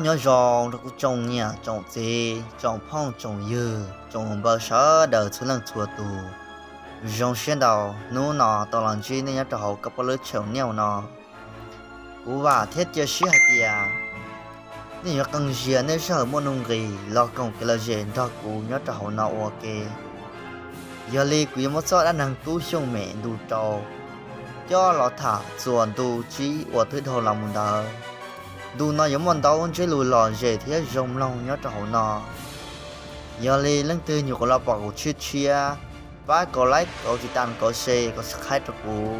Nyob zoo rau kuv tsoom niam tsoom txiv, tsoom phooj tsoom ywg, tsoom npawg sawv daws txhua leej txhua tus. Zoo siab ntau hnub no tau los ntsib nej nyob rau hauv koj pab lub channel no. Kuv vam thiab cia siab hais tias nej yuav qee zias nej sij hawm muaj nuj nqis los koom kev lom zem nrog kuv nyob rau hauv no ua ke. Yog li kuv yuav muab txoj dab neeg Tub Xyooj Mem ntu rau coj los tham txuas ntu tsib uas twb dhau los mus ntawd. Ntu no yuav muaj ntau ntsiab lus lom zem thiab zoo mloog nyob rau hauv no. Yog li leej twg nyuam qhuav los pom kuv tshiab tshiab, pab kauv like, kauv tiv tas, kauv share, kauv subscribe rau kuv.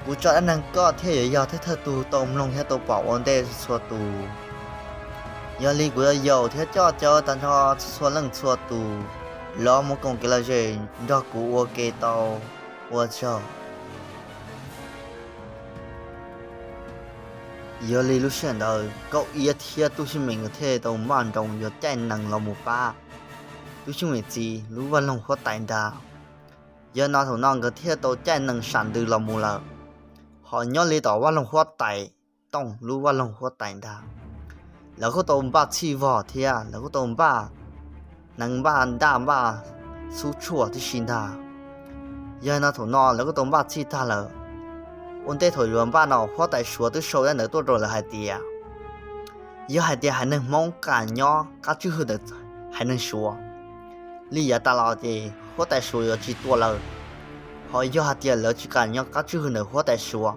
Kuv tso dab neeg koj thiaj yuav yog thawj thawj tug tau mloog thiab tau pom ua ntej txhua tus. Yog li kuv yuav yaum thiab coj caw tag nrho txhua leej txhua tus los mus koom kev lom zem nrog kuv ua ke tau. Ua tsaug. Yog li lub sij hawm ntawd Nkauj Iab thiab Tub Xyooj Mem nkawd thiaj tau npaj nroos yuav caij nees los mus pab Tub Xyooj Mem txiv lub vaj loog huab tais ntag. Yog no thaum no nkawd thiaj tau caij nees sam ntws los mus lawm. Ho nyob li tom vaj loog huab tais Tooj lub vaj loog huab tais ntag, lawv kuj tau npaj txhij vog thiab lawv kuj tau npaj hneev npaj daj npaj xub tshuaj tib si ntag. Yog no thaum no lawv kuj tau npaj txhij tag lawm. Ua ntej thaum yuav npaj no huab tais Suav twb sau dab ntawv tuaj rau lawv hais tias, yog hais tias haiv neeg Hmoob kam nyob qab tswj hwm ntawm haiv neeg Suav li yav tas los ces huab tais Suav yuav tsis tua lawv. Ho yog hais tias lawv tsis kam nyob qab tswj hwm ntawm huab tais Suav,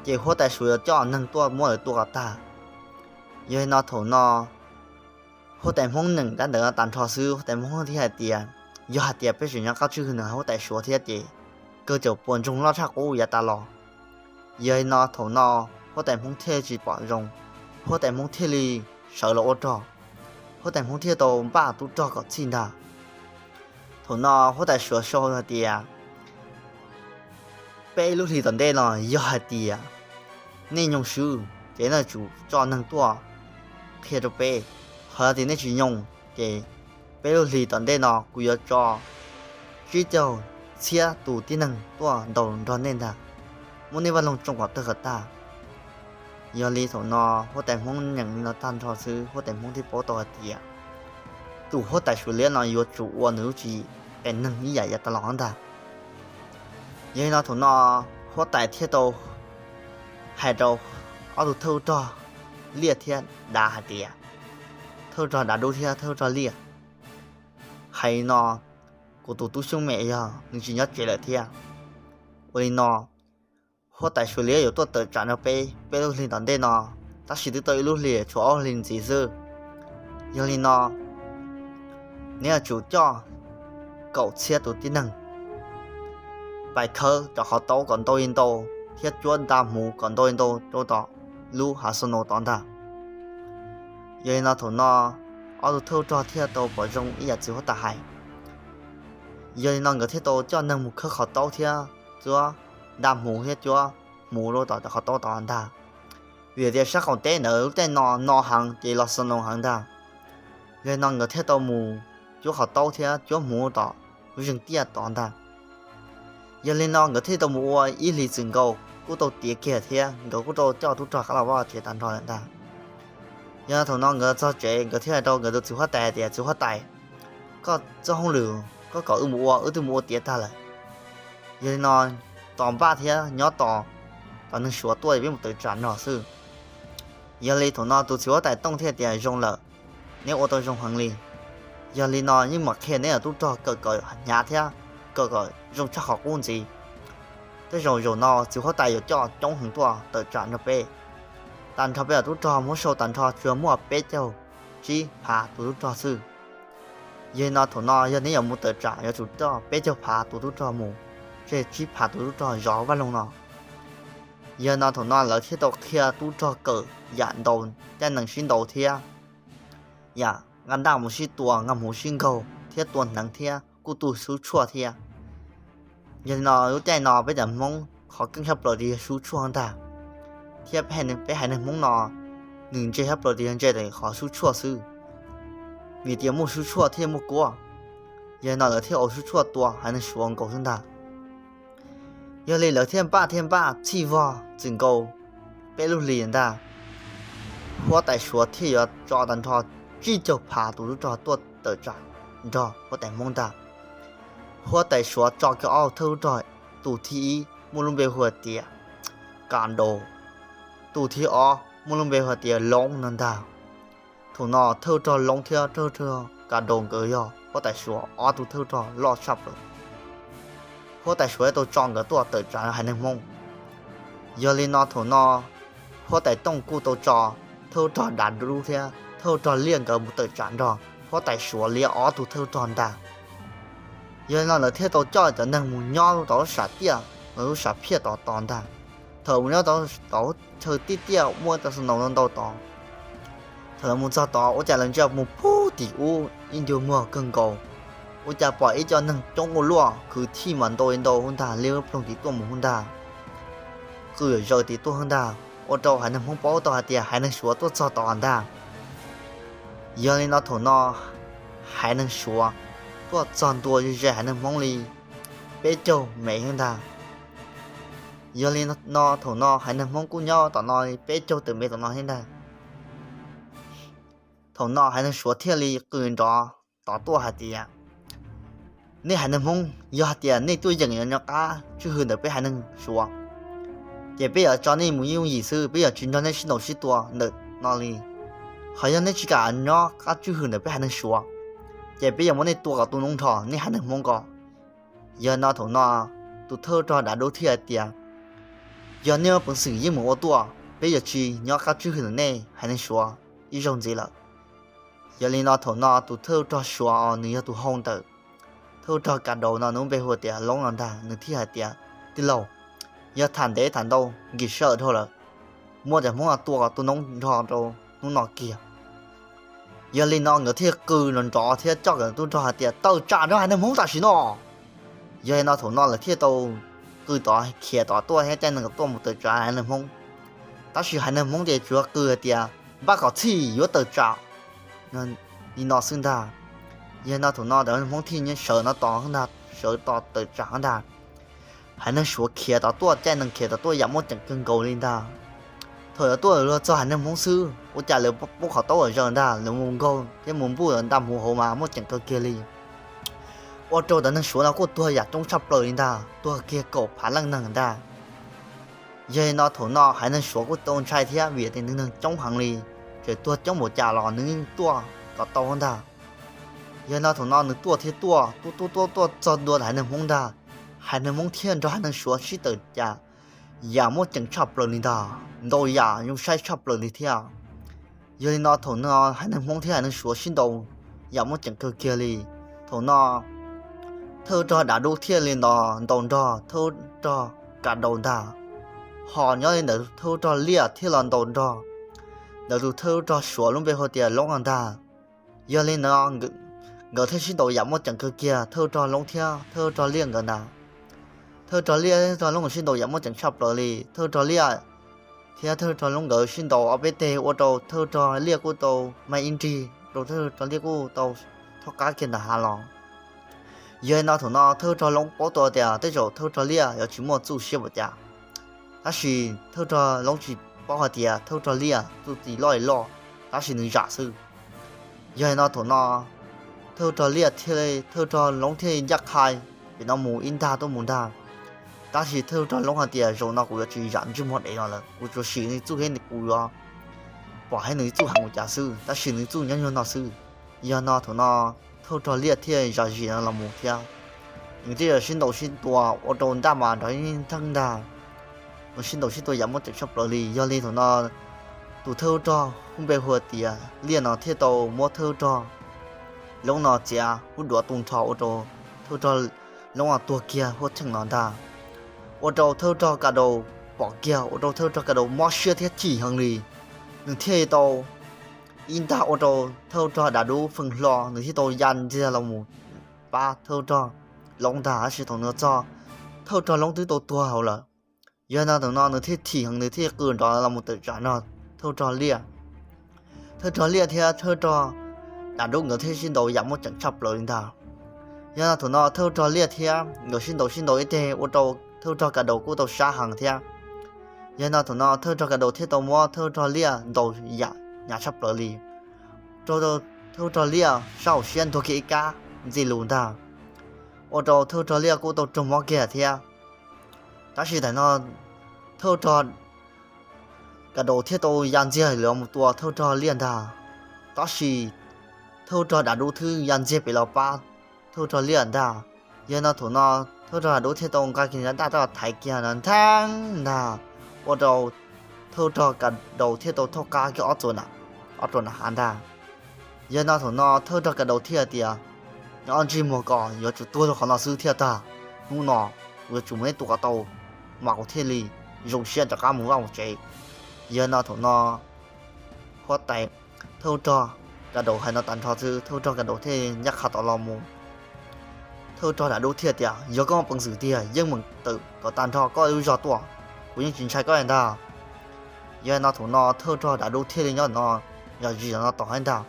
ces huab tais Suav yuav coj neeg tuaj muab lawv tua kom tag. Yog li no thaum no huab tais Hmoob nyeem dab ntawv no tag nrho xwb huab tais Hmoob thiaj hais tias, yog hais tias peb tseem nyob qab tswj hwm ntawm huab tais Suav thiab ces kawg caum puas ntsoog loj tshaj qub yav tas los. Yog li no thaum no huab tais Hmoob thiaj tsis pom zoo, huab tais Hmoob thiaj li sawv los ua rog. Huab tais Hmoob thiaj tau npaj tub rog kom txhij ntag. Thaum no huab tais Suav sau hais tias, peb lub hlis tom ntej no yog hais tias nej nyoog swb ces nej tsum tso neeg tuaj qhia rau peb. Ho yog tias nej tsis nyoog ces peb lub hlis tom ntej no kuv yuav tso tsib caug txhiab tus tib neeg tuaj ntaus nrog nej ntag, muab nej vaj loog tsoo kom tawg kom tag. Yog li thaum no huab tais Hmoob nyeem li no tag nrho xwb huab tais Hmoob thiaj paub tau hais tias tus huab tais Suav liab no yuav tsum ua nws lub tswv yim qias neeg ib yam yav tas los ntag. Yog li no thaum no huab tais thiaj tau hais rau ob tug thawj rog liaj thiab dav hais tias, thawj rog dav dub thiab thawj rog liaj, hais li no, kuv tus tub Xyooj Mem yog nws tsis nyob tsev lawm thiab. Ua li no huab tais Suav liab yuav tuaj tawm tsam nrog peb peb lub hlis tom ntej no, tab sis twb tau ib lub hlis tshuav ob hlis ntxiv xwb. Yog li no neb yuav tsum coj kaum txhiab tus tib neeg pais khawb cov qhov taub kom ntau li ntau thiab cuab da hmuv kom ntau li ntau rau tom lub hav xo nau tod ntag. Yog li no thaum no ob tug thawj rog thiaj tau pom zoo ib yam txiv huab tais hais. Yog li no nkawd thiaj tau coj neeg mus khawb qhov taub thiab cuab da hmuv thiab cuab hmuv rau tom cov qhov taub tod ntag. Vim tias sab qaum teb ntawd lub caij no no heev ces los xo nau heev ntag. Yog li no nkawd thiaj tau mus cuab qhov taub thiab cuab hmuv tom lub zeeg tiaj tod ntag. Yog li no nkawd thiaj tau mus ua ib hlis txwm nkaus kuj tau tiav kiag thiab nkawd kuj tau coj tub rog qab los vaj tsev tag nrho lawm ntag. Yog thaum no nkawd txog tsev nkawd thiaj hais rau nkawd tus txiv huab tais hais tias, txiv huab tais, koj txoj hauj lwm koj kom wb mus ua wb twb mus ua tiav tag lawm. Yog li no tos npaj thiab nyob tos cov neeg Suav tuaj peb mus tawm tsam no xwb. Yog li thaum no tus txiv huab tais Tooj thiaj tias, zoo lawm, neb ua tau zoo heev li. Yog li no yeej mam qhia neb tub rog kawm kom hnyav thiab kawm kom zoo tshaj qhov qub ntxiv. Tej zaum zaum no txiv huab tais yuav coj coob heev tuaj tawm tsam nrog peb. Tag nrho peb cov tub rog muab sau tag nrho tsuas muaj peb caug tsib phav tus tub rog xwb. Yog li no thaum no yog neb yuav mus tawm tsam yuav tsum coj peb caug phav tus tub rog mus, tseg tsib phav tus tub rog zov vaj loog no. Yog li no thaum no lawv thiaj tau qhia tub rog kawm yam ntaus caij nees sib ntaus thiab yam nqa daj mus sib tua, nqa hmuv sib nkaug thiab tua hneev thiab kuj tu xub tshuaj thiab. Yog li no lub caij no peb cov Hmoob qhov keej tshaj plaws tias yog xub tshuaj ntag, thiab peb haiv neeg Hmoob no nws ntse tshaj plaws tias yog ntse qhov xub tshuaj xwb. Vim tias muaj xub tshuaj thiaj muaj kuab. Yog li no lawv thiaj ua xub tshuaj tua haiv neeg Suav nkaus xwb ntag. Yog li lawv thiaj npaj thiaj npaj txhij vog txwm nkaus peb lub hlis ntag. Huab tais suav thiaj yuav tso tag nrho tsib caug phav tus tub rog tuaj tawm tsam nrog huab tais hmoob ntag. Huab tais suav tso kiag ob thawj tub rog, tus thib ib muaj lub npe hu tias Ka Daus, tus thib ob muaj lub npe hu tias Loob no ntag. Thaum no thawj rog Loob thiab thawj rog Ka Daus nkawd yog huab tais suav ob tug thawj rog loj tshaj plaws. Huab tais suav tau tso nkawd tuaj tawm tsam haiv neeg hmoob. Yog li no thaum no huab tais tooj kuj tau tso thawj rog dav dub thiab thawj rog liaj nkawd mus tawm tsam nrog huab tais suav liab ob tug thawj rog ntag. Yog li no lawv thiaj tau coj cov neeg mus nyob rau lub sam tiaj, lub sam phiaj tod tod ntag. Thaum mus nyob tod chaw tiaj tiaj muaj tau xa naus ntau tod. Thaum lawv mus txog tod ua cas lawv ntsia mus pub tim ub ib ncua muag kawg nkaus, ua cas pom ib co neeg coob ua luaj, kwv tij mas ntau ntau hub ntag, liab ploog tim tuaj mus hub ntag, qw zaws tim tuaj hub ntag, ua rau haiv neeg hmoob paub tau hais tias haiv neeg suav tuaj txog tod ntag. Yog li no thaum no haiv neeg suav tuaj txog ntua ze haiv neeg hmoob li peb caug mev hub ntag. Yog li no thaum no haiv neeg hmoob kuj nyob tom no li peb caug tawm mev tom no thiab ntag. Thaum no haiv neeg suav thiaj li qw nrov tod tuaj hais tias, nej haiv neeg hmoob, yog hais tias nej tuaj yeem yuav nyob qab tswj hwm ntawm peb haiv neeg suav, ces peb yuav tso nej mus yooj yim xwb, peb yuav tsis nrog nej sib ntaus sib tua ntawm no li. Ho yog nej tsis kam nyob qab tswj hwm ntawm peb haiv neeg suav, ces peb yuav muab nej tua kom tu noob nrho nej haiv neeg hmoob ko. Yog no thaum no tus thawj rog dav dub thiaj hais tias, yog nej muaj peev xwm yeej mus ua tuaj, peb yuav tsis nyob qab tswj hwm ntawm nej haiv neeg suav ib zaug ntxiv lawm. Yog li no thaum no tus thawj rog suav nws yog tus hau ntawm thawj rog Ka Daus no, nws lub npe hu tias Loob no ntag, nws thiaj hais tias, tij laug, yog tham ntev tham ntau nkim sij hawm dhau lawm, muab cov hmoob no tua kom tu noob nrho rau hnub no kiag. Yog li no nkawd thiaj qw nrov nrov thiab coj nkawd tub rog hais tias tawm tsam nrog haiv neeg hmoob tam sim no. Yog li no thaum no lawv thiaj tau qw tod khiav tod tuaj thiab caij nees tuaj mus tawm tsam haiv neeg hmoob. Tab sis haiv neeg hmoob ces tsuas qw hais tias npaj kom txhij yuav tawm tsam li no xwb ntag. Yog li no thaum no cov hmoob thiaj sawv no tos ntag, sawv tos tawm tsam ntag. Haiv neeg suav khiav tod tuaj, caij nees khiav tod tuaj yam muaj ceem kawg nkaus li ntag. Thaum yuav tuaj luag txog haiv neeg hmoob xwb ua cas lawv pub qhov taub hau zaws ntag, lawv mus nkaug thiab mus npuj ntaj mus hauv mas muaj ceem kawg kiag li. Ua rau cov neeg suav no kuj tuag yam coob tshaj plaws li ntag, tuag kiag kaum phav leej neeg ntag. Yog li no thaum no haiv neeg suav kuj tau ntshai thiab vim tias nws neeg coob heev li, txawm tuag coob npaum cas los nws yeej tuaj kom tau ntag. Yog li no thaum no nws tuaj thiab tuaj tuaj tuaj tuaj tuaj txog ntua haiv neeg hmoob ntag. Haiv neeg hmoob thiaj nrog haiv neeg suav sib tawm tsam yam muaj ceem tshaj plaws li ntag, ntau yam zoo saib tshaj plaws li thiab. Yog li no thaum no haiv neeg hmoob thiab haiv neeg suav sib ntaus yam muaj ceem kawg kiag li. Thaum no thawj rog dav dub thiaj li ntaus nrog thawj rog Ka Daus ntag, ho nyob li ntawd thawj rog liaj thiaj los ntaus nrog ntawd tus thawj rog suav lub npe hu tias Loob no ntag. Yog li no nkawd thiaj sib ntaus yam muaj ceem kawg kiag, thawj rog Loob thiab thawj rog liaj nkawd ntag. Thawj rog liaj thiab thawj rog Loob nkawd sib ntaus yam muaj ceem tshaj plaws li, thawj rog liaj thiab thawj rog Loob nkawd sib ntaus ob peb teg ua rau thawj rog liaj kuj tau mag ib nrig, rau thawj rog liaj kuj tau thaub qab kiag ntawm hav los. Yog li no thaum no thawj rog Loob paub tau tias tej zaum thawj rog liaj yuav tsis muaj txuj siab npaum cas, tab sis thawj rog Loob tsis paub hais tias thawj rog liaj txuj ci loj li loj, tab sis nws zam xwb. Yog li no thaum no thawj rog liaj thiaj, thawj rog Loob thiaj ncaj qha pem no mus ib ntag tuaj mus ntag. Tab sis thawj rog Loob hais tias zaum no kuv yuav tsis zam ntsej muag dev no lawm, kuv tsuas sim nws txuj thiab kuv yuav pom thiab nws txuj heev ua cas xwb, tab sis nws txuj nyob nyuag no xwb. Yog no thaum no thawj rog liaj thiaj zam zis no los mus thiab. Nws thiaj sib ntaus sib tua ua rau ntaj mas nrov ntheej ntag, sib ntaus sib tua yam muaj ceem tshaj plaws li. Yog li thaum no tus thawj rog lub npe hu tias liaj no thiaj tau muab thawj rog Loob no txiav hub duav tu nrho ua rau thawj rog Loob no tuag kiag huab cheej no ntag. Ua rau thawj rog Ka Daus pom kiag ua rau thawj rog Ka Daus mob siab thiab chim heev li. Nws thiaj tau ib ntag ua rau thawj rog dav dub feej hlo, nws thiaj tau ya ntxiag los mus pab thawj rog Loob ntag, tab sis thaum nws txog thawj rog Loob twb tau tuag hauv lawm. Yog no thaum no nws thiaj chim heev, nws thiaj qw nrov los mus tawm tsam no thawj rog liaj. Thawj rog liaj thiab thawj rog dav dub nkawd thiaj sib ntaus yam muaj ceem tshaj plaws li ntag. Yog no thaum no thawj rog liaj thiab nkawd sib ntaus sib ntaus ib teg ua rau thawj rog Ka Daus kuj tau sab heev thiab. Yog no thaum no thawj rog Ka Daus thiaj tau muab thawj rog liaj ntaus yam hnyav tshaj plaws li. Thawj ub rog liaj sab hauv siab ntuag kiag ib kab ntxi lus ntag, ua rau thawj ub rog liaj kuj tau raug mob kiag thiab. Tab sis thaum no thawj ub rog Ka Daus thiaj tau ya ntxiag los mus tua thawj ub rog liaj ntag. Tab sis thawj ub rog Dav Dub twb ya ntxiag pem los pab thawj ub rog liaj ntag. Yog no thaum no thawj ub rog Dav Dub thiaj tau nqa kiag nrab daj tuaj thaiv kiag no ntheeb ntag, ua rau thawj ub rog Ka Daus thiaj tau thauj qab kiag ob txuas, ob txuas nram hav ntag. Yog no thaum no thawj ub rog Ka Daus thiaj tias, Nyob ob ntsej muag ko yuav tsum tuag rau qhov no xwb thiaj tag. Hnub no kuv yuav tsum muab neb tua kom tau, mas kuv thiaj li zoo siab rov qab mus vaj mus tsev. Yog no thaum no huab tais thawj ub rog Ka Daus hais no tas nrho xwb, thawj ub rog Ka Daus thiaj ncaj qha tod los mus. Thawj ub rog Dav Dub thiaj tias, Yog koj muaj peev xwm tiag yeej meem tawm kom tag nrho koj lub zog tuaj, kuv yeej tsis ntshai koj li ntag. Yog no thaum no thawj ub rog Dav Dub thiaj li nyob no, zam zis no tom hab ntag.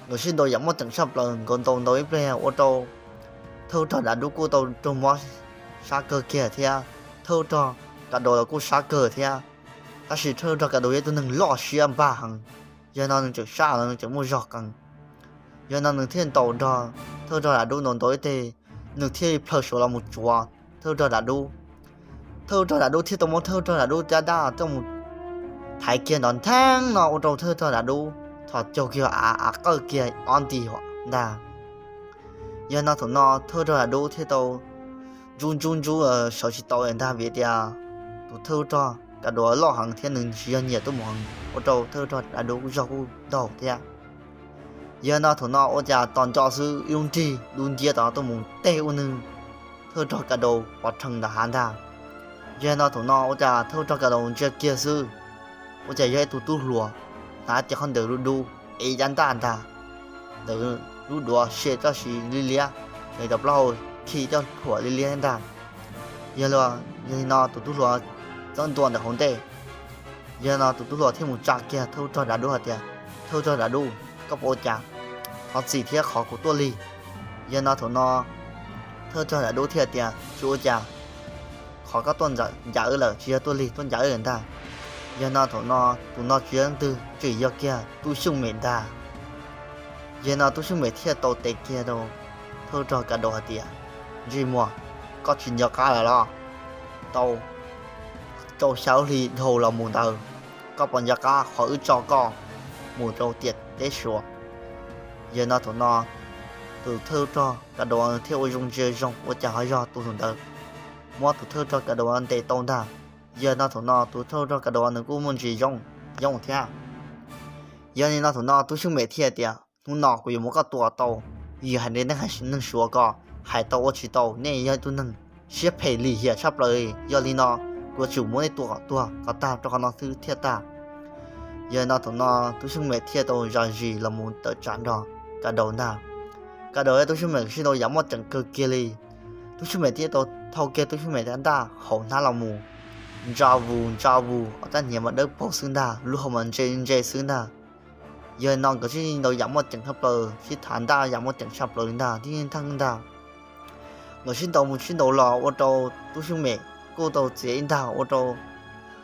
Nkawd sib ntaus yam muaj ceem tshaj plaws, nkawd ntaus ntaus ib pliag ua rau thawj ub rog Dav Dub kuj tau raug mob sab kawg kiag thiab, thawj ub rog Ka Daus los kuj sab kawg thiab. Tab sis thawj ub rog Ka Daus yog ib tug neeg loj siab npag heev, yog no nws tseem sab los nws tseem muaj zog qees. Yog no nws thiaj ntaus nrog thawj ub rog Dav Dub ntaus ntaus ib teg, nws thiaj li plhaw suav los mus tsuav thawj ub rog Dav Dub. Thawj ub rog Dav Dub thiaj tau muab thawj ub rog Dav Dub caj dab tuaj mus thaiv kiag nrov ntheeb no ua rau thawj ub rog Dav Dub txhos caug kiag av, av qawj kiag ob nti ntag. Yog no thaum no thawj ub rog Dav Dub thiaj tau ntsub ntsub ntsub sawv tsis tau ntag, vim tias tus thawj ub rog Ka Daus loj heev thiab nws tsis yog nyiam tuaj mus heev, ua rau thawj ub rog Dav Dub zog kuj ntaug thiab. Yog no thaum no ua cas tos nco xwb ib lub nrig dub nciab tod tuaj mus teg ua nws thawj ub rog Ka Daus pov rhees ntawm hav ntag. Yog no thaum no ua cas thawj ub rog Ka Daus ntsia kiag xwb, ua cas yog ib tug tub hluas hnav ib ce qhov ntawm lub dub ev caj dab ntag, ntawm lub duav se txoj siv liab liab, es cov plaub hau khi coj thuam liab liab ntag. Yog, yog li no tus tub hluas txawm ntua ntawm hauv ntej. Yog no tus tub hluas thiaj mus tsa kiag thawj ub rog Dav Dub hais tias, Thawj ub rog Dav Dub, koj puas ua cas? Thov txim thiab qhov kuv tuaj lig. Yog no thaum no thawj ub rog Dav Dub thiaj tias, Tsis ua cas, qhov koj tuaj ncav wb lawm tsis yog tuaj lig, tuaj ncav wb lawm ntag. Yog no thaum no tus no tsis yog leej twg, tseem yog kiag Tub Xyooj Mem ntag. Yog no Tub Xyooj Mem thiaj tau teb kiag rau thawj ub rog Ka Daus hais tias, Ntsej muag, koj tsis nco qab lawm los? Tau rau xya lub hli dhau los mus ntawd, koj puas nco qab qhov wb tso koj mus rau tiam teb Suav? Yog no thaum no tus thawj ub rog Ka Daus thiaj ua zoo ntsia zoo ua cas ho yog tus ntawd muab tus thawj ub rog Ka Daus ntes tau ntag. Yog no thaum no tus thawj ub rog Ka Daus nws kuj muaj ntsis zoo zoo thiab. Yog li no thaum no Tub Xyooj Mem thiaj tias, Hnub no kuv yuav muab koj tua tau, vim hais tias nej neeg Suav ko hais tau ua tsis tau, nej yog ib tug neeg siab phem lim hiam tshaj plaws. Yog li no kuv yuav tsum muab nej tua kom tuag kom tag rau qhov no xwb thiaj tag. Yog li no thaum no Tub Xyooj Mem thiaj tau zam zis los mus tawm tsam nrog Ka Daus ntag. Ka Daus thiab Tub Xyooj Mem sib ntaus yam muaj ceem kawg kiag li. Tub Xyooj Mem thiaj tau thau kiag Tub Xyooj Mem caj dab hauv hnab los mus, ntsa vus ntsa vus, ob rab hniav mas dawb paug xwb ntag, lub hau mas ntse ntse xwb ntag. Yog li no nkawd sib ntaus yam muaj ceem tshaj plaws, sib thav ntaj yam muaj ceem tshaj plaws li ntag, tib thaj ntag. Nkawd sib ntaus mus sib ntaus los ua rau Tub Xyooj Mem kuj tau txiav ib ntag ua rau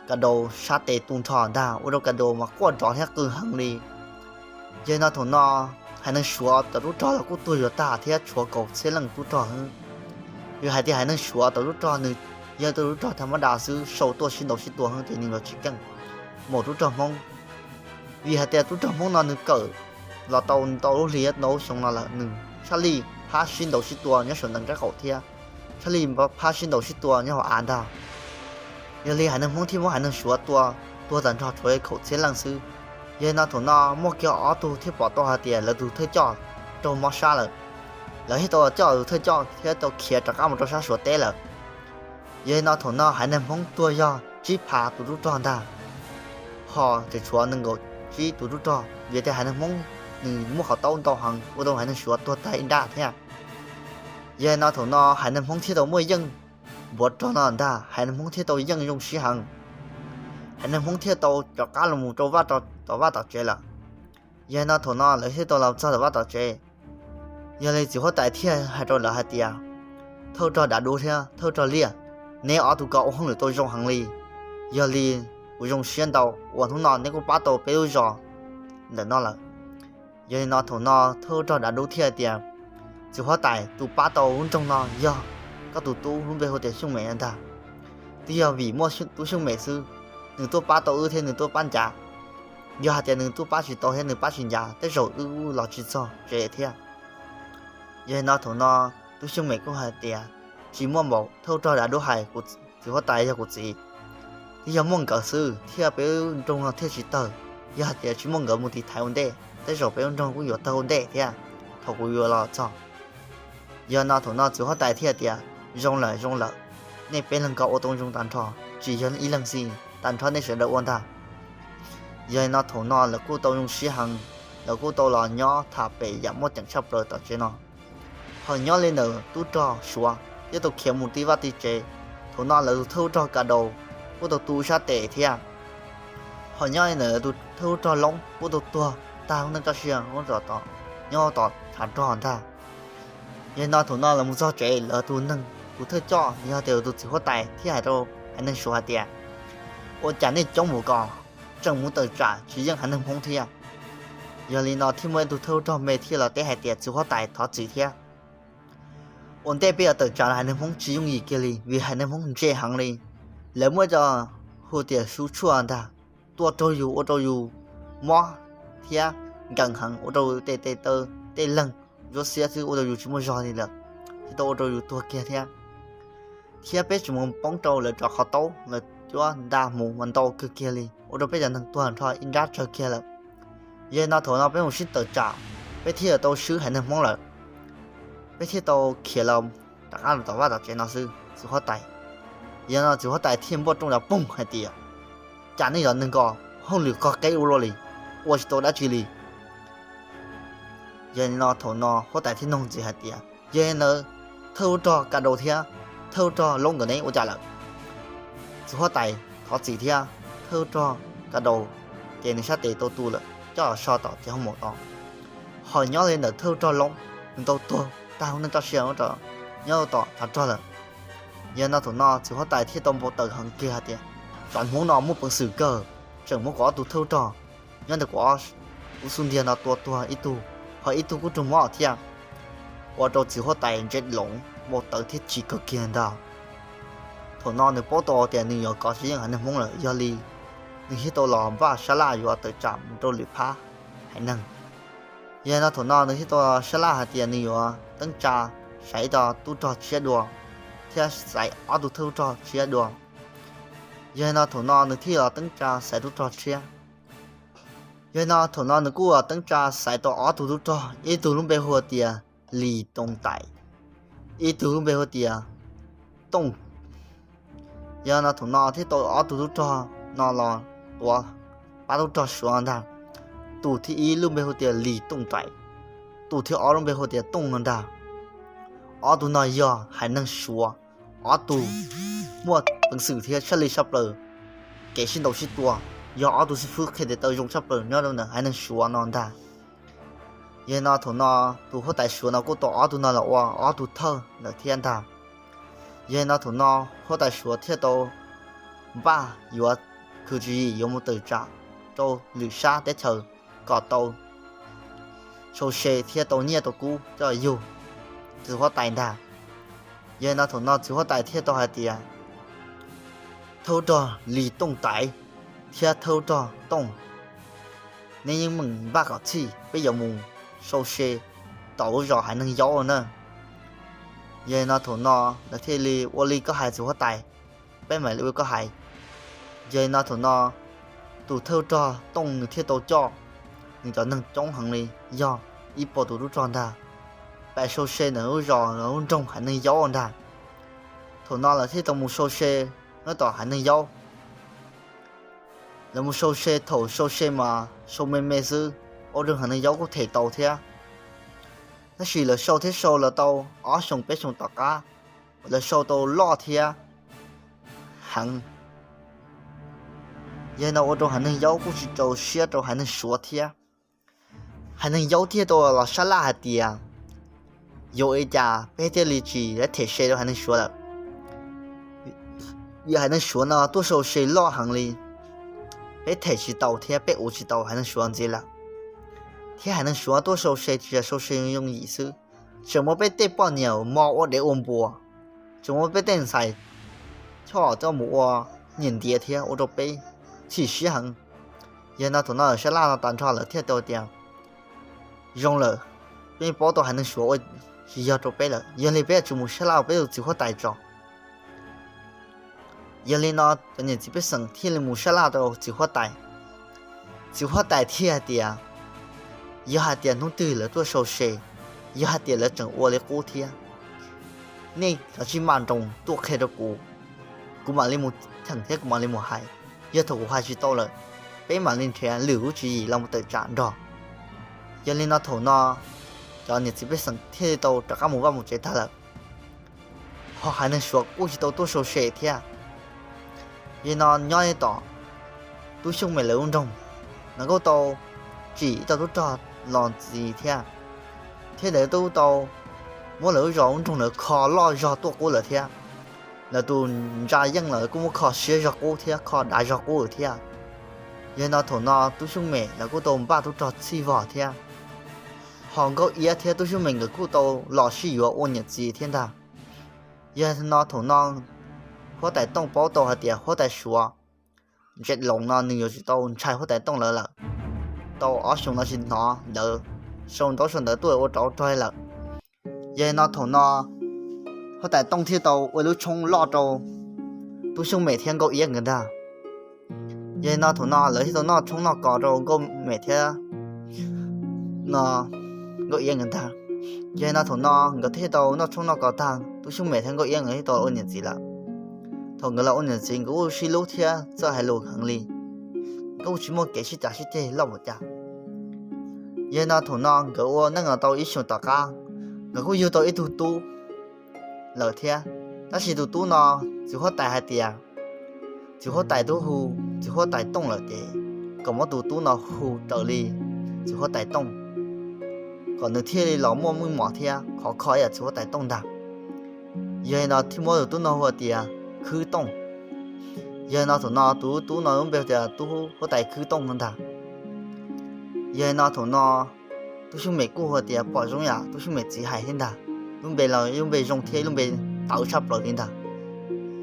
Ka Daus sab tes tu nrho ntag, ua rau Ka Daus mas quaj nrov thiab qw heev li. Yog li no thaum no haiv neeg Suav cov tub rog los kuj tuag yuav tag thiab tshuav kaum txhiab leej tub rog xwb. Vim hais tias haiv neeg Suav cov tub rog nws yog tus tub rog tham mab das xwb, sau tuaj sib ntaus sib tua xwb ces nws yuav tsis keej mus tub rog Hmoob. Vim hais tias tub rog Hmoob no nws kawm los tau ntau lub hli ntau lub xyoo no lawm, nws tshaj lij phab sib ntaus sib tua nyob saum ntawm nraub qaum thiab tshaj lij phab sib ntaus sib tua nyob hauv av ntag. Yog li haiv neeg Hmoob thiaj muab haiv neeg Suav tua tuag tag nrho tshuav kaum txhiab leej xwb. Yog li no thaum no muaj kiag ob tug thiaj pom tau hais tias lawv tus thawj coj raug mob sab lawm, lawv thiaj tau coj tus thawj coj thiab tau khiav rov qab mus rau sab Suav teb lawm. Yog li no thaum no haiv neeg Hmoob tuag yog tsib phav tus tub rog ntag, ho tseem tshuav nees nkaum tsib tus tub rog, vim tias haiv neeg Hmoob nws muaj qhov taub ntau heev ua rau haiv neeg Suav tuag tag ib nrab thiab. Yog li no thaum no haiv neeg Hmoob thiaj tau muaj yeej npuav rog no ntag, haiv neeg Hmoob thiaj tau yeej zoo siab heev. Haiv neeg Hmoob thiaj tau rov qab los mus rau tom vaj tom tsev lawm. Yog li no thaum no lawv thiaj tau los txog tom vaj tom tsev. Yog li txiv huab tais thiaj hais rau lawv hais tias, Thawj rog Dav Dub thiab thawj rog Liaj, neb ob tug ko ua hauj lwm tau zoo heev li. Yog li kuv zoo siab ntau uas hnub no neb kuj pab tau peb lub zos ntawm no lawm. Yog li no thaum no thawj ub rog dav dub thiaj tias, txiv huab tais, tus pab tau lub nroog no yog koj tus tub lub npe hu tias Xyooj Mem ntag. Twb yog vim muaj tub Xyooj Mem xwb, nws tuaj pab tau wb thiab nws tuaj pab ncav. Yog hais tias nws tuaj pab tsis tau thiab nws pab tsis ncav, tej zaum wb los tsis txog tsev thiab. Yog li no thaum no tub Xyooj Mem kuj hais tias, tsis muaj npaum thawj ub rog dav dub hais, txiv huab tais yog kuv txiv. Twb yog muaj nkawd xwb thiaj peb lub nroog no thiaj tsis tawg. Yog hais tias tsis muaj nkawd mus tiv thaiv ua ntej, tej zaum peb lub nroog kuj yuav tawg ua ntej thiab thaum kuv yuav los txog. Yog no thaum no txiv huab tais thiaj tias, zoo lawm zoo lawm, nej peb leeg ko ua tau zoo tag nrho, tsis yog ib leeg xwb, tag nrho nej sawv daws ua ntag. Yog li no thaum no lawv kuj tau zoo siab heev, lawv kuj tau los nyob tham pem yam muaj ceem tshaj plaws tom tsev no. Ho nyob li ntawm tub rog Suav thiaj tau khiav mus ti vaj ti tsev. Thaum no lawv tus thawj ub rog Ka Daus kuj tau tu sab tes thiab. Ho nyob li ntawm tus thawj ub rog Loob kuj tau tuag tag lub neej toj siab nyob tom tshav rog ntag. Yog li no thaum no lawv mus txog tsev, lawv tus neeg tus thawj coj yog tias tus txiv huab tais thiaj hais rau haiv neeg Suav hais tias, ua cas nej coob mus ko, tseem mus tawm tsam tsis yeej haiv neeg Hmoob thiab. Yog li no thiaj muaj ib tug thawj ub rog me thiaj los teb hais tias, txiv huab tais thov txim thiab. Ua ntej peb yuav tawm tsam los haiv neeg Hmoob tsis yooj yim kiag li, vim haiv neeg Hmoob ntse heev li. Lawv muaj cov hu tias su tshuaj ntag, tua raug yus ua rau yus mob thiab nkees heev, ua rau tej tes taw tej leeg ntsuab xiab xwb ua rau yus tsis muaj zog li lawm, thiaj tau ua rau yus tuag kiag thiab. Thiab peb tseem mus poob rau lawv cov qhov taub, lawv cuab nta mus mas ntau kawg kiag li, ua rau peb cov neeg tuag nrho ib nrab tsawg kiag lawm. Yog li no thaum no peb mus sib tawm tsam, peb thiaj tau swb haiv neeg Hmoob lawm. Peb thiaj tau khiav los rov qab los tom vaj tom tsev no xwb txiv huab tais. Yog no txiv huab tais thiaj npuaj rooj los poog hais tias, cas nej cov neeg ko hauj lwm qog qeb ua luaj li, ua tsis tau dab tsi li. Yog li no thaum no huab tais thiaj nug ntxiv hais tias, yog li ntawd thawj ub rog Ka Daus thiab thawj ub rog Loob nkawd neb ua cas lawm? Txiv huab tais thov txim thiab, thawj ub rog Ka Daus ces nws sab tes tau tu lawm coj los so tom tsev hauj mom tod. Ho nyob li ntawm thawj ub rog Loob, nws tau tuag tag lub neej toj siab nyob tom tshav rog lawm. Yog no thaum no txiv huab tais thiaj tau npau taws heev kiag hais tias, cov Hmoob no muaj peev xwm kawg, tseem muab kuv ob tug thawj ub rog nyob ntawm kuv, kuv xub ntiag no tua tuag ib tug, ho ib tug kuj raug mob thiab. Ua rau txiv huab tais ntse loov npau taws thiab chim kawg kiag ntag. Thaum no nws paub tau tias nws yuav kov tsis yeej haiv neeg Hmoob lawm, yog li nws thiaj tau los npaj sab laj yuav tawm tsam mus rau lwm phab haiv neeg. Yog no thaum no nws thiaj tau sab laj hais tias nws yuav teeb tsa xaiv ib tug tub rog tshiab dua, thiab xaiv ob tug thawj tub rog tshiab dua. Yog no thaum no nws thiaj los teeb tsa xaiv tub rog tshiab. Yog no thaum no nws kuj los teeb tsa xaiv tau ob tug tub rog, ib tug lub npe hu tias Lis Tooj Tais, ib tug lub npe hu tias Tooj. Yog no thaum no thiaj tau ob tug tub rog no los tuav pab tub rog Suav ntag. Tus thib ib lub npe hu tias Lis Tooj Tais, tus thib ob lub npe hu tias Tooj no ntag. Ob tug no yog haiv neeg Suav ob tug muaj peev xwm thiab tshaj li tshaj plaws, kev sib ntaus sib tua, yog ob tug xib fwb qhia tes taw zoo tshaj plaws nyob rau ntawm haiv neeg Suav no ntag. Yog no thaum no tus huab tais Suav no kuj tau ob tug no los ua ob tug thawj lawm thiab ntag. Yog no thaum no huab tais Suav thiaj tau npaj yuav khwv tswv yim yuav mus tawm tsam rau lwm sab teb chaws kom tau sau se thiab tau nyiaj tau kub coj yug txiv huab tais ntag. Yog no thaum no txiv huab tais thiaj tau hais tias, thawj rog Lis Tooj Tais thiab thawj rog Tooj, neb yeej meem npaj kom txhij, peb yuav mus sau se tom lub zos haiv neeg Yaub na. Yog no thaum no lawv thiaj li ua li koj hais txiv huab tais, peb mam li ua li koj hais. Yog no thaum no tus thawj rog Tooj nws thiaj tau coj nws cov neeg coob heev li, yog ib puas tus tub rog ntag, pais sau se ntawm lub zos lub nroog haiv neeg Yaub ntag. Thaum no lawv thiaj tau mus sau se nyob tom haiv neeg Yaub. Lawv mus sau se, thaum sau se mas sau me me xwb, ua rau haiv neeg Yaub kuj them tau thiab. Tab sis lawv sau thiab sau los tau ob xyoos peb xyoos tom qab, lawv sau tau loj thiab heev. Yog no ua rau haiv neeg Yaub kuj tsis txaus siab rau haiv neeg Suav thiab. Haiv neeg Yaub thiaj tau los sab laj hais tias, yuav ua li cas peb thiaj li tsis them se rau haiv neeg Suav lawm? Vim haiv neeg Suav no tuaj sau se loj heev li, peb them tsis tau thiab peb ua tsis tau haiv neeg Suav ntxiv lawm. thiab haiv neeg Suav tuaj sau se tsis yog sau se yooj yim xwb, tseem muab peb tej poj niam mos ua dev ua npua, tseem muab peb tej ntxhais choj coj mus ua niam ntiav thiab ua rau peb chim siab heev. Yog no thaum no sab laj no tas nrho lawv thiaj tau tias, zoo lawm, peb paub tau haiv neeg Suav ua tsis yog rau peb lawm, yog li peb yuav tsum mus sab laj peb tus txiv huab tais tso. Yog li no cov niam txiv pej xeem thiaj li mus sab laj rau txiv huab tais. Txiv huab tais thiaj hais tias, yog hais tias hnub twg lawv tuaj sau se, yog hais tias lawv tseem ua li qub thiab, nej cov tsij maj nroos tuaj qhia rau kuv, kuv mam li mus cheem thiab kuv mam li mus hais. Yog thaum kuv hais tsis tau lawm, peb mam li nrhiav lwm lub tswv yim los mus tawm tsam nrog. Yog li no thaum no cov niam txiv pej xeem thiaj li tau rov qab mus vaj mus tsev tag lawm. Ho haiv neeg Suav kuj tsis tau tuaj sau se thiab. Yog no nyob tom Tub Xyooj Mem lawv lub nroog, lawv kuj tau tsim ib co tub rog los ntxiv thiab, thiab lawv kuj tau muab lawv lub zos lub nroog lawv kho loj zog tuaj qub lawm thiab. Lawv tus ntsa yeej lawv kuj muab kho siab zog qub thiab kho dav zog qub lawm thiab. Yog no thaum no Tub Xyooj Mem lawv kuj tau npaj tub rog txhij vog thiab. Ho Nkauj Iab thiab Tub Xyooj Mem nkawd kuj tau los sib yuav ua niam txiv thiab ntag. Yog no thaum no huab tais Tooj paub tau hais tias huab tais Suav Ntsev Loos no nws yuav tsis tau ntshai huab tais Tooj lawv lawm. Tau ob xyoos no tsis hnov lawv sau ntaub sau ntawv tuaj ua rau rog lawm. Yog no thaum no huab tais Tooj thiaj tau ua lub tshoob loj rau Tub Xyooj Mem thiab Nkauj Iab nkawd ntag. Yog no thaum no lawv thiaj tau noj tshoob noj kos rau Nkauj Mem thiab no Nkauj Iab nkawd ntag. Yog no thaum no nkawd thiaj tau noj tshoob noj kos tag, Tub Xyooj Mem thiab Nkauj Iab nkawd thiaj tau ua niam txiv lawm. Thaum nkawd los ua niam txiv nkawd kuj sib hlub thiab txawj hais lus heev li, nkawd kuj tsis muaj kev sib cav sib ceg loj npaum cas. Yog no thaum no nkawd ua neej los tau ib xyoos tom qab, nkawd kuj yug tau ib tug tub lawm thiab. Tab sis tus tub no txiv huab tais hais tias, txiv huab tais twb hu txiv huab tais Tooj lawm ces kom muab tus tub no hu raws li txiv huab tais Tooj, kom nws thiaj li los muaj meej mom thiab khov kho ib yam txiv huab tais Tooj ntag. Yog li no thiaj muab tus tub no hu tias Khwb Tooj. Yog li no thaum no tus tub no lub npe hu tias tub huab tais Khwb Tooj no ntag. Yog li no thaum no Tub Xyooj Mem kuj hu tias pom zoo yam Tub Xyooj Mem txiv hais thiab ntag, lub npe los lub npe zoo thiab lub npe tawv tshaj plaws li ntag.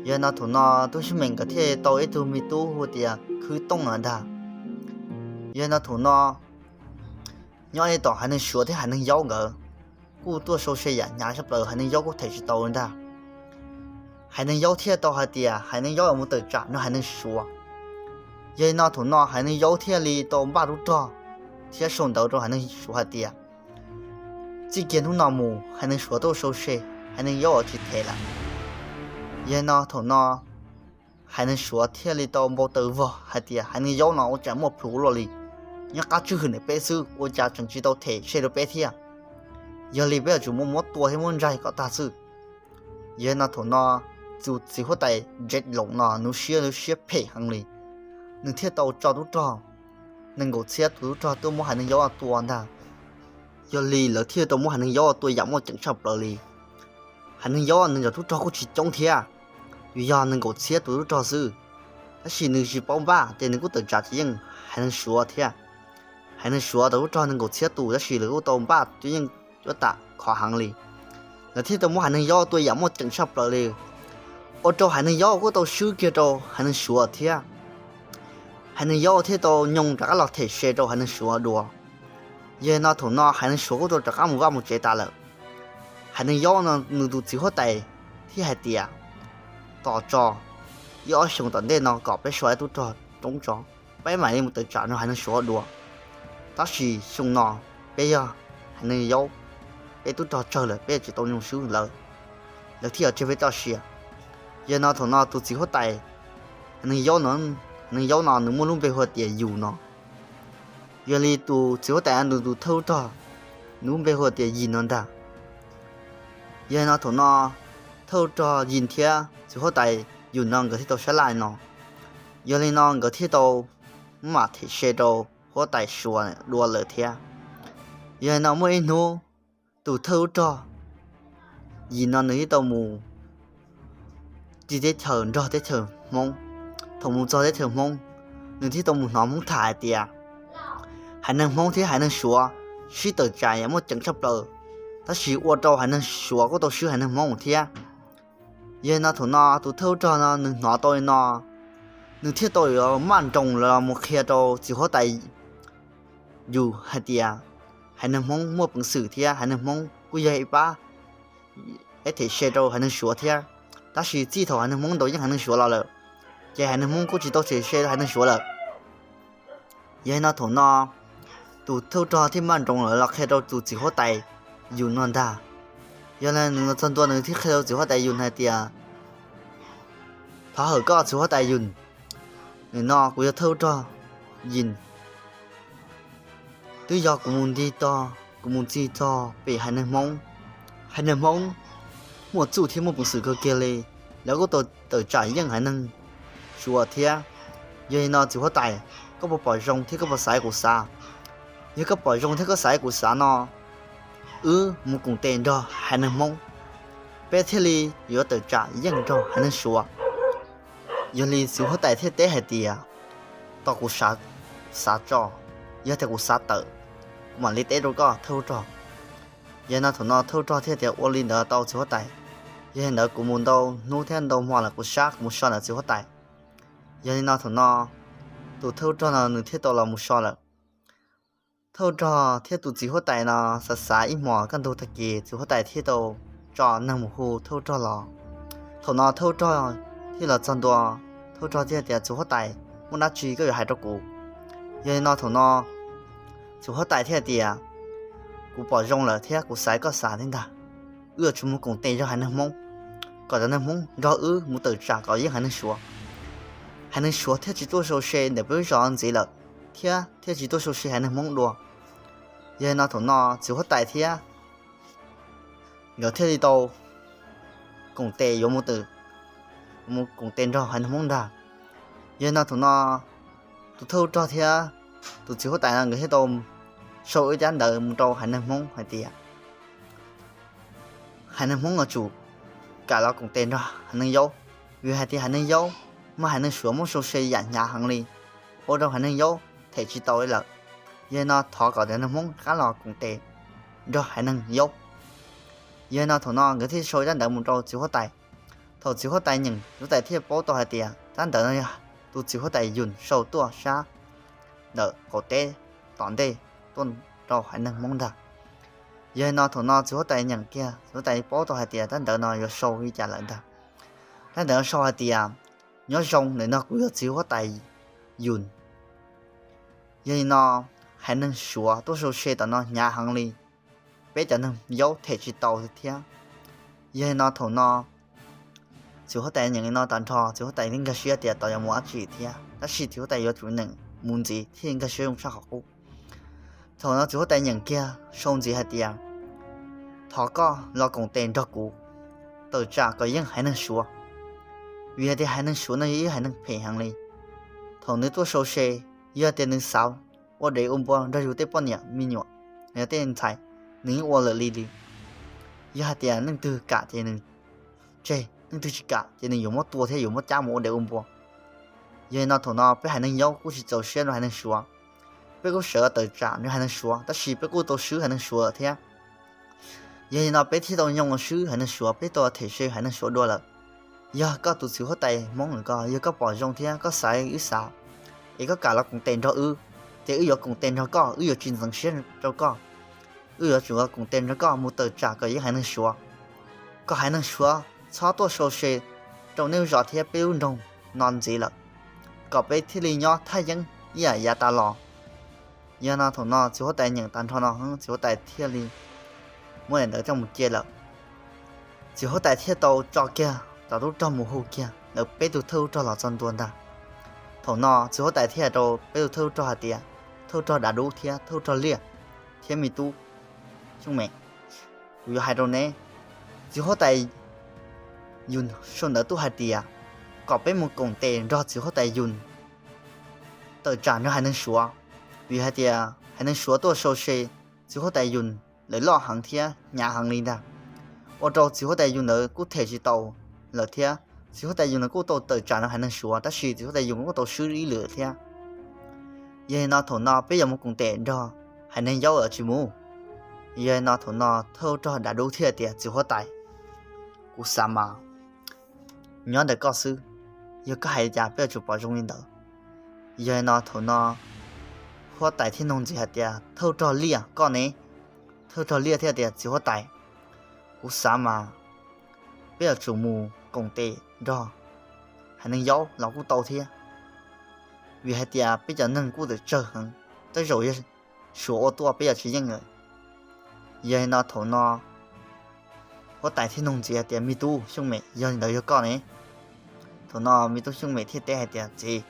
Yog li no thaum no Tub Xyooj Mem nkawd thiaj tau ib tug me tub hu tias Khwb Tooj no ntag. Yog li no thaum no nyob li tom haiv neeg Suav thiab haiv neeg Yaub nkawd kuj tuaj sau se yam hnyav tshaj plaws, haiv neeg Yaub kuj them tsis tau li ntag. Haiv neeg Yaub thiaj tau hais tias haiv neeg Yaub yuav mus tawm tsam nrog haiv neeg Suav. Yog li no thaum no haiv neeg Yaub thiaj li tau npaj tub rog thiab sau ntawv rau haiv neeg Suav hais tias, txij kiag hnub no mus haiv neeg Suav tuaj sau se, haiv neeg Yaub yuav tsis them lawm. Yog li no thaum no haiv neeg Suav thiaj li tau npau taws vog hais tias haiv neeg Yaub no ua cas muaj plhus luaj li, nyob qab tswj hwm ntawm peb xwb ua cas tseem tsis tau them se rau peb thiab. Yog li peb yuav tsum muab muab tua thiab muab ntsaig kom tag xwb. Yog li no thaum no tus txiv huab tais Ntsev Loos no nws siab, nws siab phem heev li, nws thiaj tau tso tub rog nees nkaum txhiab tus tub rog tuaj muab haiv neeg Yaub tua ntag. Yog li lawv thiaj tau muab haiv neeg Yaub tua yam muaj ceem tshaj plaws li. Haiv neeg Yaub nws cov tub rog kuj tsis coob thiab, vim yog nees nkaum txhiab tus tub rog xwb, tab sis nws tsis paub npaj ces nws kuj tawm tsam tsis yeej haiv neeg Suav thiab. Haiv neeg Suav tau tub rog nees nkaum txhiab tus tab sis lawv kuj tau npaj cuab yeej cuab tam khov heev li. Lawv thiaj tau muab haiv neeg Yaub tua yam muaj ceem tshaj plaws li, ua rau haiv neeg Yaub kuj tau swb kiag rau haiv neeg Suav thiab. Haiv neeg Yaub thiaj tau nyoog rov qab los them se rau haiv neeg Suav dua. Yog li no thaum no haiv neeg Suav kuj tau rov qab mus vaj mus tsev tas lawm. Haiv neeg Yaub no nws tus txiv huab tais thiaj hais tias, tos tso ib ob xyoos tom ntej no kom peb so ib tub rog roob tso, peb mam li mus tawm tsam nrog haiv neeg Suav dua. Tab sis xyoo no peb yog haiv neeg Yaub, peb tub rog tsawg lawm peb tsis tau nyoog swb lawv, lawv thiaj yuav tseg peb txoj sia. Yog no thaum no tus txiv huab tais haiv neeg Yaub no, haiv neeg Yaub no nws muaj lub npe hu tias Yus no. Yog li tus txiv huab tais nws tus thawj tub rog, nws lub npe hu tias Yis no ntag. Yog li no thaum no thawj tub rog Yis thiab txiv huab tais Yus no nkawd thiaj tau sab laj no. Yog li no nkawd thiaj tau mam them se rau huab tais Suav dua lawm thiab. Yog li no muaj ib hnub tus thawj tub rog Yis no nws thiaj tau mus ci teb chaws nrog teb chaws Hmoob. Thaum mus txog teb chaws Hmoob, nws thiaj tau mus hnov Hmoob tham hais tias haiv neeg Hmoob thiab haiv neeg Suav sib tawm tsam yam muaj ceem tshaj plaws, tab sis ua rau haiv neeg Suav kuj tau swb haiv neeg Hmoob thiab. Yog li no thaum no tus thawj ub rog no nws hnov tau li no, nws thiaj tau yuav maj nroos los mus qhia rau txiv huab tais yus hais tias haiv neeg Hmoob muaj peev xwm thiab haiv neeg Hmoob kuj yog ib pab ib them se rau haiv neeg Suav thiab. Tab sis txij thaum haiv neeg Hmoob ntaus yeej haiv neeg Suav los lawm, ces haiv neeg Hmoob kuj tsis tau them se haiv neeg Suav lawm. Yog li no thaum no tus thawj ub rog thiaj maj nroos lawm los qhia rau tus txiv huab tais yus no ntag. Yog li nws los txog ntua nws thiaj qhia rau txiv huab tais yus hais tias, thov hawm koj txiv huab tais yus, nim no kuv yog thawj ub rog yus, twb yog kuv mus nti tog kuv mus txog pem haiv neeg Hmoob. Haiv neeg Hmoob muaj txuj thiab muaj peev xwm kawg kiag li, lawv kuj tau tawm tsam yeej haiv neeg Suav thiab. Yog li no txiv huab tais, koj puas pom zoo thiab koj puas xav kuv xav? Yog koj pom zoo thiab koj xav kuv xav no, wb mus koom tes nrog haiv neeg Hmoob, peb thiaj li yuav tawm tsam yeej nrog haiv neeg Suav. Yog li txiv huab tais thiaj teb hais tias, tos kuv xav tso, yog tias kuv xav tawm, kuv mam li teb rau koj thawj ub rog. Yog li no thaum no thawj ub rog thiaj tias ua li ntawd tau txiv huab tais. Yog li ntawd kuv mus ntau hnub thiab ntau hmo lawm kuv sab kuv mus so ntawm txiv huab tais. Yog li no thaum no tus thawj ub rog no nws thiaj tau los mus so lawm. Thawj ub rog thiab tus txiv huab tais no xav xav ib hmos kaj ntug tag kis txiv huab tais thiaj tau tso neeg mus hu thawj ub rog los. Thaum no thawj ub rog thiaj los txog ntua, thawj ub rog thiaj tias txiv huab tais, muaj dab tsi koj yuav hais rau kuv? Yog li no thaum no txiv huab tais thiaj tias, kuv pom zoo lawm thiab kuv xav koj xav thiab ntag, wb yuav tsum mus koom tes nrog haiv neeg Hmoob, kom cov neeg Hmoob nrog wb mus tawm tsam kom yeej haiv neeg Suav. Haiv neeg Suav thiaj tsis tuaj sau se ntawm peb lub zos ntxiv lawm, thiab thiaj tsis tuaj sau se haiv neeg Hmoob dua. Yog li no thaum no txiv huab tais thiab nkawd thiaj li tau koom tes yuav mus, mus koom tes nrog haiv neeg Hmoob ntag. Yog li no thaum no tus thawj ub rog thiab tus txiv huab tais no nkawd thiaj tau sau ib tsab ntawv mus rau haiv neeg Hmoob hais tias, haiv neeg Hmoob yuav tsum kam los koom tes nrog haiv neeg Yaub, vim hais tias haiv neeg Yaub mas haiv neeg Suav muab sau se yam hnyav heev li, ua rau haiv neeg Yaub them tsis tau li lawm. Yog li no thov kom cov neeg Hmoob rov qab los koom tes nrog haiv neeg Yaub. Yog li no thaum no nkawd thiaj sau tsab ntawv mus rau txiv huab tais. Thaum txiv huab tais nyeem, txiv huab tais thiaj paub tau hais tias tsab ntawv no yog tus txiv huab tais Yus sau tuaj sab ntawm qaum teb tom ntej tuaj rau haiv neeg Hmoob ntag. Yog li no thaum no txiv huab tais nyeem kiag, txiv huab tais paub tau hais tias tsab ntawv no yuav sau li cas lawm ntag. Tsab ntawv no sau hais tias, nyob zoo, nim no kuv yog txiv huab tais Yus. Yog li no haiv neeg Suav tuaj sau se tom no hnyav heev li, peb cov neeg Yaub them tsis tau thiab. Yog li no thaum no txiv huab tais nyeem li no tag nrho, txiv huab tais yeej nkag siab tias tos yuav mus dab tsi thiab, tab sis txiv huab tais yuav tsum nyeem mus ntxiv thiaj nkag siab zoo tshaj qhov qub. Thaum no txiv huab tais nyeem kiag sau ntxiv hais tias, thov koj los koom tes nrog kuv tawm tsam kom yeej haiv neeg Suav, vim hais tias haiv neeg Suav no yog ib haiv neeg phem heev li. Thaum nws tuaj sau se, yog tias nws xav ua dev ua npua nrog yus tej poj niam me nyuam, yog tej ntxhais, nws yeej ua lawm li li. Yog hais tias leej twg kam ces nws tseg, leej twg tsis kam ces nws yuav muab tua thiab yuav muab cab mus ua dev ua npua. Yog li no thaum no peb haiv neeg Yaub kuj tsis txaus siab rau haiv neeg Suav, peb kuj sawv tawm tsam rau haiv neeg Suav, tab sis peb kuj tau swb haiv neeg Suav lawm thiab. Yog li no peb thiaj tau nyooj swb haiv neeg Suav, peb tau them se haiv neeg Suav dua lawm. Yog koj tus txiv huab tais Hmoob lawm ko, yog koj pom zoo thiab koj xav wb xav, es koj kam los koom tes nrog wb, ces wb yuav koom tes nrog koj, wb yuav tsis ntxeev siab rau koj. Wb yuav tsum koom tes nrog koj mus tawm tsam kom yeej haiv neeg Suav, kom haiv neeg Suav txhob tuaj sau se rau nej lub zos thiab peb lub nroog no ntxiv lawm, kom peb thiaj li nyob thaj yeeb ib yam yav tas los. Yog no thaum no txiv huab tais nyeem tag nrho no, txiv huab tais thiaj li muab daim ntawv coj mus cia lawm. Txiv huab tais thiaj tau tso kiag tom tub rog mus hu kiag lawv peb tug thawj tub rog los txog ntua ntag. Thaum no txiv huab tais thiaj rau peb tug thawj tub rog hais tias, thawj tub rog Dav Dub thiab thawj tub rog Liaj thiab me tub Xyooj Mem, kuv yuav hais rau neb, txiv huab tais Yus sau ntawv tuaj hais tias kom peb mus koom tes nrog txiv huab tais Yus tawm tsam nrog haiv neeg Suav, vim hais tias haiv neeg Suav tuaj sau se txiv huab tais Yus lawv loj heev thiab hnyav heev li ntag, ua rau txiv huab tais Yus ntawd kuj them tsis tau lawm thiab. Txiv huab tais Yus ntawd kuj tau tawm tsam nrog haiv neeg Suav, tab sis txiv huab tais Yus kuj tau swb ib lwm thiab. Yog li no thaum no peb yuav mus koom tes nrog haiv neeg yaub los tsis mus. Yog li no thaum no thawj rog dav dub thiaj tias, Txiv huab tais, kuv xav mas nyob ntawm koj xwb, yog koj hais li cas peb yuav tsum pom zoo li ntawd. Yog li no thaum no huab tais thiaj nug ntxiv hais tias, Thawj rog liaj koj ne? Thawj rog liaj thiaj tias, Txiv huab tais, kuv xav mas peb yuav tsum mus koom tes nrog haiv neeg yaub los kuj tau thiab, vim hais tias peb cov neeg kuj tawm tsawg heev, tej zaum yog suav ua tuaj peb yuav tsis yeej lawm. Yog li no thaum no huab tais thiaj nug ntxiv hais tias, Me tub Xyooj Mem, yog li ntawd yog koj ne? Thaum no me tub Xyooj Mem thiaj teb hais tias, Txiv,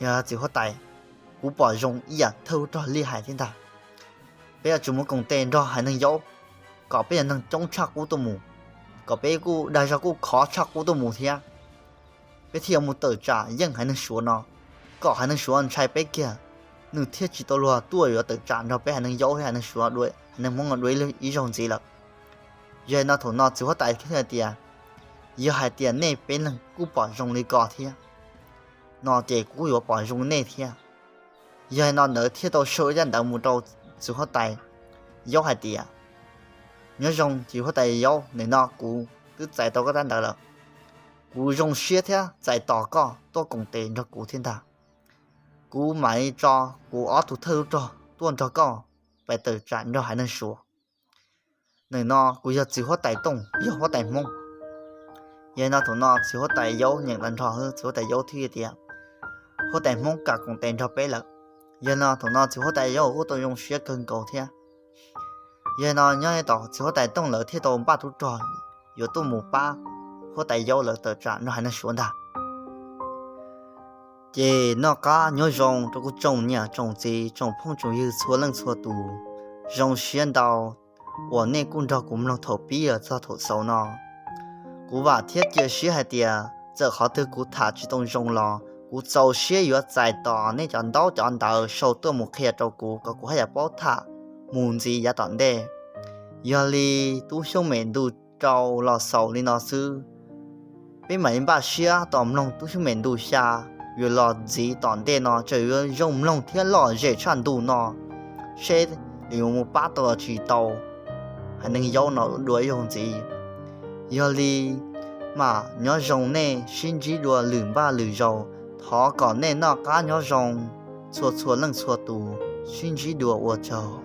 yog txiv huab tais, kuv pom zoo ib yam thawj rog liaj hais thiab ntag. Peb yuav tsum mus koom tes nrog haiv neeg yaub kom peb cov neeg coob tshaj qub tuaj mus, kom peb kuj dag zog kuj khov tshaj qub tuaj mus thiab. Peb thiaj yuav mus tawm tsam yeej haiv neeg suav no, kom haiv neeg suav ntshai peb kiag, nws thiaj tsis tau luag tuaj yuav tawm tsam nrog peb haiv neeg yaub thiab haiv neeg suav, haiv neeg hmoob no dua ib zaug ntxiv lawm. Yog li no thaum no txiv huab tais thiaj hais tias, Yog hais tias nej peb leeg kuj pom zoo li ko thiab no ces kuv kuj yuav pom zoo nej thiab. Yog li no ntawd thiaj tau sau ib tsab ntawv mus rau txiv huab tais yaub hais tias, Nyob zoo txiv huab tais yaub, nim no kuv twb txais tau koj tsab ntawv lawm. Kuv zoo siab thiab txais tos koj tuaj koom tes nrog kuv thiab ntag. Kuv mam li tso kuv ob tug thawj tub rog tuaj nrog koj pais tawm tsam nrog haiv neeg suav. Nim no kuv yog txiv huab tais tooj, yog huab tais hmoob. Yog li no thaum no txiv huab tais yaub nyeem tag nrho, txiv huab tais yaub thiaj tias, Huab tais hmoob kam koom tes nrog peb lawm. Yog li no thaum no txiv huab tais yaub kuj tau zoo siab kawg nkaus thiab. Yog li no nyob tom txiv huab tais tooj lawv thiaj tau npaj tub rog yuav tuaj mus pab huab tais yaub lawv tawm tsam nrog haiv neeg suav ntag. Ces noj qab nyob zoo rau kuv tsoom niam tsoom txiv tsoom phooj tsoom ywg txhua leej txhua tus, zoo siab ntau uas nej kuj nrog kuv mloog thaum pib los txog thaum xaus no. Kuv vam thiab cia siab hais tias txawm qhov twg kuv tham tsis tau zoo los kuv txaus siab yuav txais tos nej cov ntaub cov ntawv sau tuaj mus qhia rau kuv kom kuv haj yam paub tham mus ntxiv yav tom ntej. Yog li tub Xyooj Mem ntu rau los xaus li no xwb. Peb mam li npaj siab tos mloog tub Xyooj Mem ntu xya yuav los ntxiv tom ntej no, tseem yuav zoo mloog thiab lom zem tshaj ntu no, seb yuav mus pab tau los tsis tau haiv neeg yaub no dua ib zaug ntxiv. Yog li mas nyob zoo nej, sib ntsib dua lwm npaj lwm zaus, thov kom nej noj qab nyob zoo txhua txhua leej txhua tus, sib ntsib dua ua tsaug.